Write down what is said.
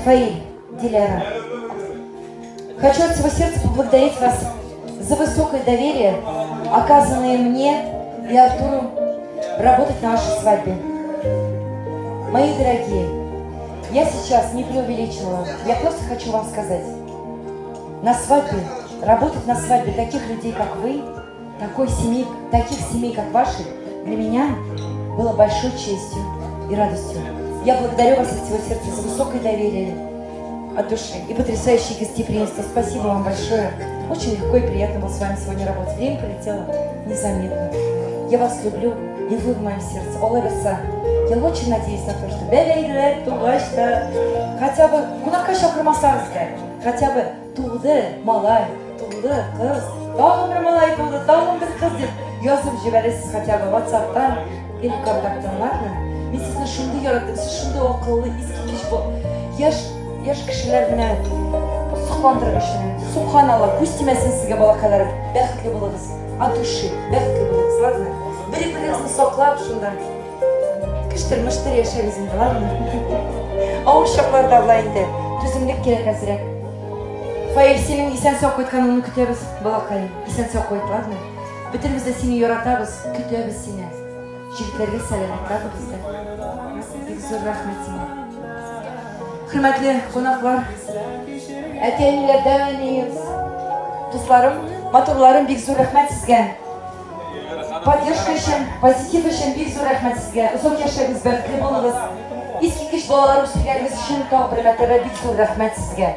Фаиль, Диляра, хочу от всего сердца поблагодарить вас за высокое доверие, оказанное мне и Артуру работать на вашей свадьбе. Мои дорогие, я сейчас не преувеличиваю, я просто хочу вам сказать, на свадьбе, работать на свадьбе таких людей, как вы, такой семьи, таких семей, как ваши, для меня было большой честью и радостью. Я благодарю вас от всего сердца за высокое доверие от души и потрясающее гостеприимство. Спасибо вам большое. Очень легко и приятно было с вами сегодня работать. Время пролетело незаметно. Я вас люблю, и вы в моем сердце. Алла Я очень надеюсь на то, что бәбәйләр тугач та хотя бы кунакка чакырмасагыз да, хотя бы туды малай, туды кыз, тагын бер малай туды, тагын бер кыз дип язып җибәрәсез хотя бы WhatsApp'тан или ВКонтактан, ладно? Мин сезне шундый яраттым, сез шундый акыллы, искиткеч бу. Яшь, яшь кешеләр менә сокландыргыч. Субханалла, күз тимәсен сезгә, балакайларым. Бәхетле булыгыз. От души, бәхетле булыгыз, ладно? Бер-берегезне саклап шунда. Кыштыр-мыштыр яшәгез инде, ладно? Авыр чакларда була инде. Түземлек кирәк әзрәк. Фаил, синең исән-сау кайтканыңны көтәбез, балакаем. Исән-сау кайт, ладно? Бөтенебез дә сине яратабыз, көтәбез сине. Җегетләргә сәлам әйт, ладно, бездән. Бик зур рәхмәт сиңа. Хөрмәтле кунаклар, әти-әниләр, дәү дусларым, матурларым, бик зур рәхмәт сезгә. Поддержка өчен, позитив өчен бик зур рәхмәт сезгә. Озак яшәгез, бәхетле булыгыз. Искиткеч балалар үстергәнегез өчен тагы бер мәртәбә бик зур рәхмәт сезгә.